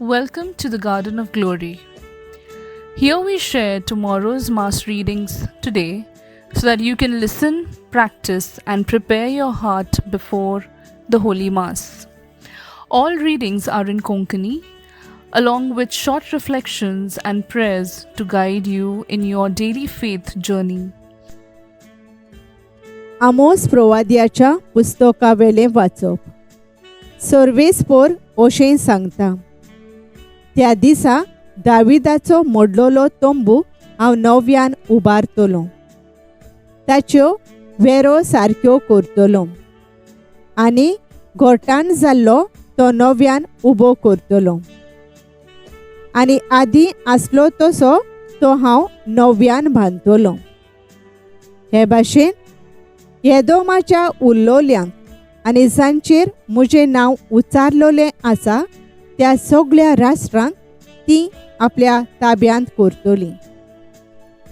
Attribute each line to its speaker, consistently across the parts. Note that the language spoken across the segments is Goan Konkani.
Speaker 1: Welcome to the Garden of Glory. Here we share tomorrow's Mass readings today so that you can listen, practice, and prepare your heart before the Holy Mass. All readings are in Konkani, along with short reflections and prayers to guide you in your daily faith journey.
Speaker 2: Amos प्रवाद्याच्या पुस्तकावेलें वाचप. सर्वेस्पोर अशें सांगता, त्या दिसा दाविदाचो मोडलोलो तंबू हांव नव्यान उबारतलो, ताच्यो वेरो सारक्यो करतलो आनी गोठान जाल्लो तो नव्यान उबो करतलो आनी आदीं आसलो तसो तो हांव नव्यान बांदतलो. हे भाशेन येदोमाच्या उल्लोल्यांक आनी जांचेर म्हजें नांव उच्चारलोलें आसा त्या सगळ्या राष्ट्रांक ती आपल्या ताब्यांत करतली,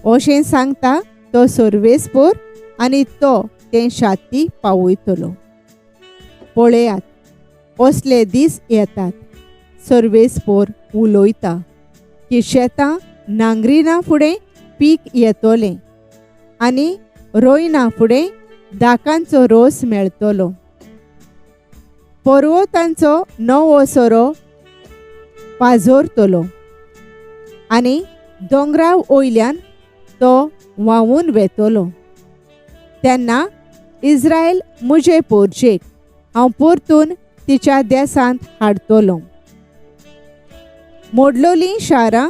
Speaker 2: अशें सांगता तो सर्वेस्पोर आनी तो तें शाती पावयतलो. पळयात, असले दीस येतात, सर्वेस्पोर उलयता की शेतां नांगरिना फुडें पीक येतलें आनी रोयना फुडें दाकांचो रोस मेळटलो. पर्वतांचो नवो सोरो पाजोरतलो आनी दोंगरा वयल्यान तो व्हांवून वेतलो. तेन्ना इस्रायल म्हजे पोरजेक हांव परतून तिच्या देसांत हाडतलो. मोडलोलीं शारां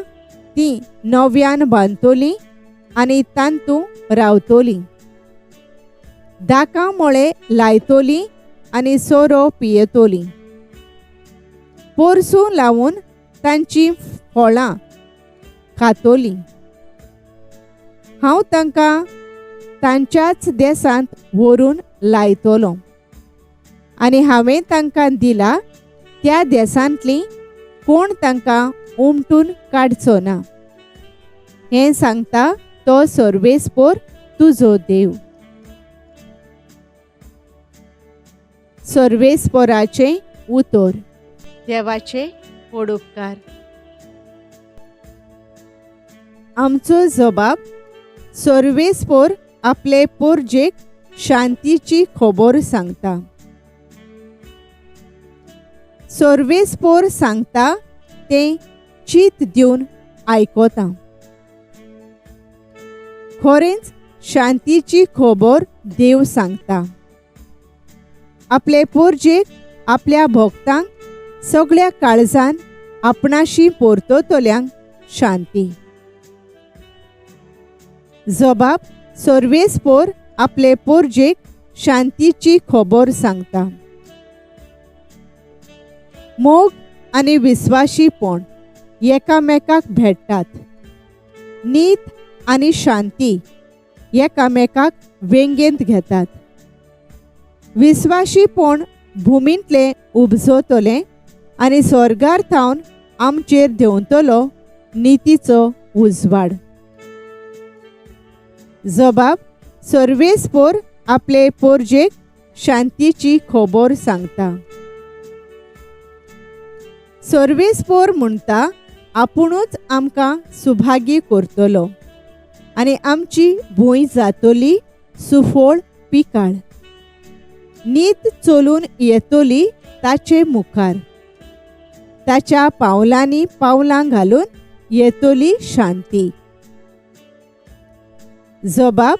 Speaker 2: तीं नव्यान बांदतलीं आनी तांतूं रावतलीं. दाकां मोळे लायतलीं आनी सोरो पियेतलीं. पोरसूं लावन तांचीं फळां खातलीं. हांव तांकां तांच्याच देसांत व्हरून लायतलो आनी हांवें तांकां दिला त्या देसांतलीं कोण तांकां उमटून काडचो ना. हें सांगता तो सर्वेस्पोर तुजो देव. सर्वेस्पोराचें उतर. देवाचे व्हड उपकार. आमचो जबाब सर्वेस्पोर आपले पोरजेक शांतीची खबर सांगता. सर्वेस्पोर सांगता तें चीत दिवन आयकता. खरेंच शांतीची खबर देव सांगता. आपले पोरजेक आपल्या भक्तांक सगळ्या काळजान आपणाशी परततल्यांक शांती. जबाब सर्वेस्पोर आपले पोरजेक शांतीची खबर सांगता. मोग आनी विस्वाशीपण एकामेकाक भेट्टात. नीत आनी शांती एकामेकाक वेंगेंत घेतात. विस्वाशीपण भुमींतलें उपजतलें आनी स्वर्गार थावन आमचेर देंवतलो नितीचो उजवाड. जबाब सर्वेस्पोर आपले पोरजेक शांतीची खबर सांगता. सर्वेस्पोर म्हणटा आपुणूच आमकां सुभागी करतलो आनी आमची भूंय जातली सुफळ पिकाळ. नीत चलून येतली ताचे मुखार, ताच्या पावलांनी पावलां घालून येतली शांती. जबाब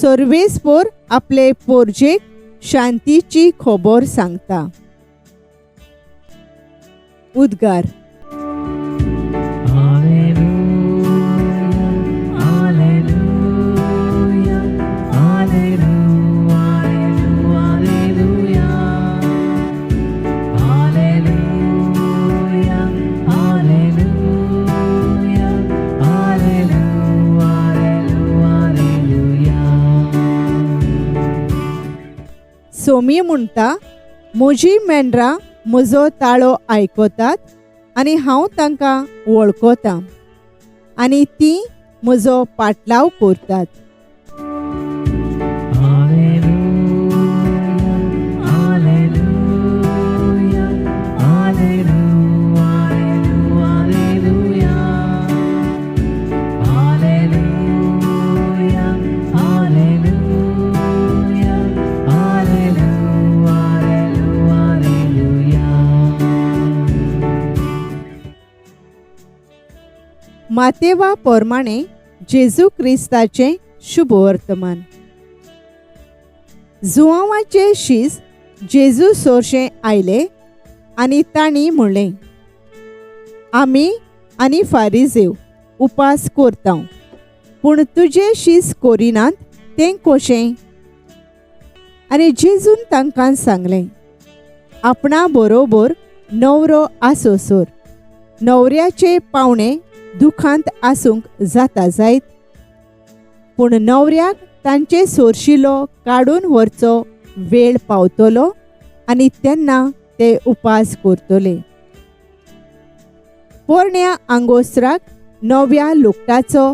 Speaker 2: सर्वेस्पोर आपले पोरजेक शांतीची खबर सांगता. उद्गार. सोमी म्हणटा, म्हजी मेंढरां म्हजो ताळो आयकतात आनी हांव तांकां वळखतां आनी तीं म्हजो पाटलाव करतात.
Speaker 3: Alleluia, alleluia, alleluia,
Speaker 2: मातेवा पोरमाणे जेजू क्रिस्ताचें शुभवर्तमान. जुआंवाचे शीस जेजू सोरशें आयले आनी तांणी म्हणलें, आमी आनी फारिजेव उपास करता, पूण तुजे शीस करिनात तें कशें? आनी जेजून तांकां सांगलें, आपणा बरोबर न्हवरो आसोसर न्हवऱ्याचे पावणे दुखांत आसूंक जाता जायत, पूण न्हवऱ्याक तांचे सोरशिलो काडून व्हरचो वेळ पावतलो आनी तेन्ना ते उपास करतले. पोरण्या आंगोस्त्राक नव्या लुगटाचो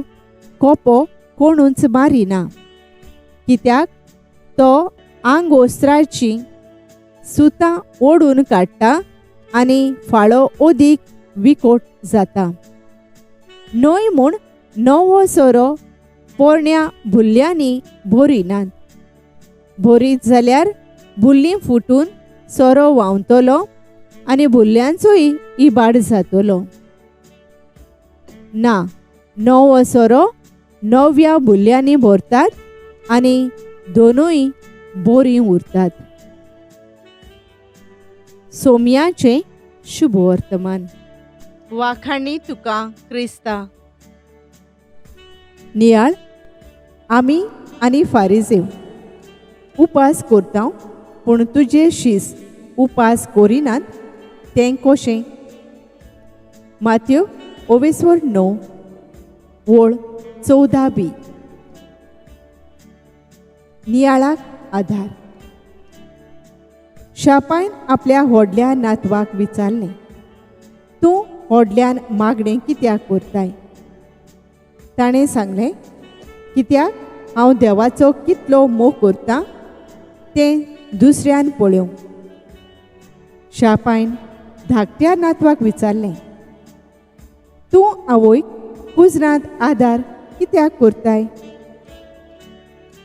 Speaker 2: कोपो कोणूच मारिना, कित्याक तो आंगोस्त्राची सुतां ओडून काडटा आनी फाळो अदीक विकोट जाता. न्हय म्हूण नवो सोरो पोरण्या भुल्ल्यांनी भरिनात, भरीत जाल्यार भुल्लीं फुटून सोरो व्हांवतलो आनी भुल्ल्यांचोय इबाड जातलो. ना, नवो सोरो नव्या भुल्ल्यांनी भरतात आनी दोनूय बरीं उरतात. सोम्याचें शुभवर्तमान. वाखाणी तुका क्रिस्ता. नियाळ. आमी आनी फारिजेव उपास करता, पूण तुजे शीस उपास करिनात तें कशें? मात्यो ओवेस्वर 9 वळ 14b. नियाळाक आधार. शापायन आपल्या व्हडल्या नातवाक विचारलें, तूं व्हडल्यान मागणें कित्याक करताय? ताणें सांगलें, कित्याक हांव देवाचो कितलो मोग करतां तें दुसऱ्यान पळोवंक. शापायन धाकट्या नातवाक विचारलें, तूं आवयक कुजरांत आदार कित्याक करताय?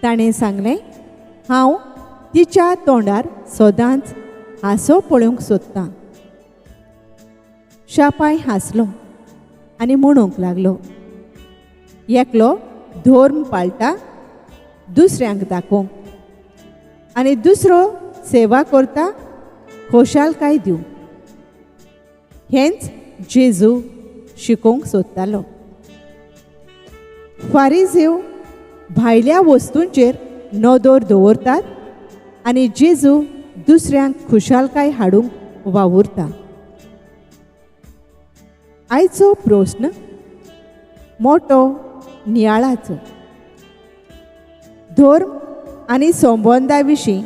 Speaker 2: ताणें सांगलें, हांव तिच्या तोंडार सदांच हांसो पळोवंक सोदतां. शापाय हांसलो आनी म्हणूंक लागलो, एकलो धर्म पाळटा दुसऱ्यांक दाखोवंक आनी दुसरो सेवा करता खोशालकाय दिवंक. हेंच जेजू शिकोवंक सोदतालो. फारिजेव भायल्या वस्तूंचेर नदर दवरतात आनी जेजू दुसऱ्यांक खुशालकाय हाडूंक वावुरता. आयचो प्रस्न मोटो नियाळाचो. धर्म आनी संबंदा विशीं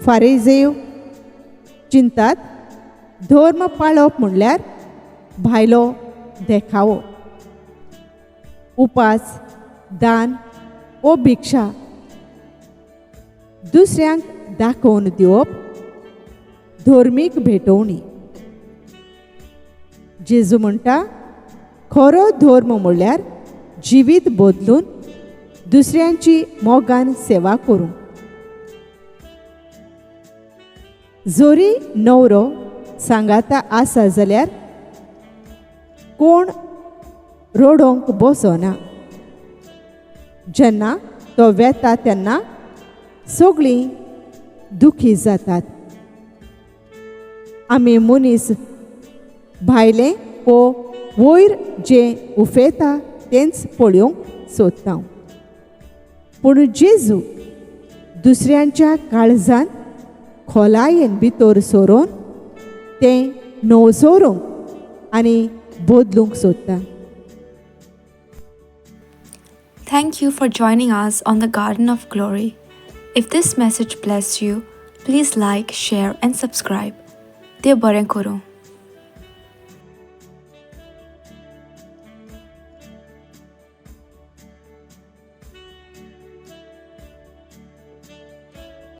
Speaker 2: फारिजेव चिंतात. धर्म पाळप म्हणल्यार भायलो देखावो, उपास, दान ओ भिक्षा दुसऱ्यांक दाखोवन दिवप, धर्मीक भेटवणी. जेजू म्हणटा, खरो धर्म म्हणल्यार जिवीत बदलून दुसऱ्यांची मोगान सेवा करूंक. जोरी न्हवरो सांगाता आसा जाल्यार कोण रडोवंक बसना. जेन्ना तो वेता तेन्ना सगळीं दुखी जातात. आमी मनीस भायलें वो वयर जें उफेता तेंच पळोवंक सोदता, पूण जेजू दुसऱ्यांच्या काळजांत खोलायेन भितर सरून तें नवसोरूंक आनी बदलूंक सोदता.
Speaker 3: Thank you for joining us on the Garden of Glory. If this message blessed you, please like, share and subscribe. देव बरें करूं.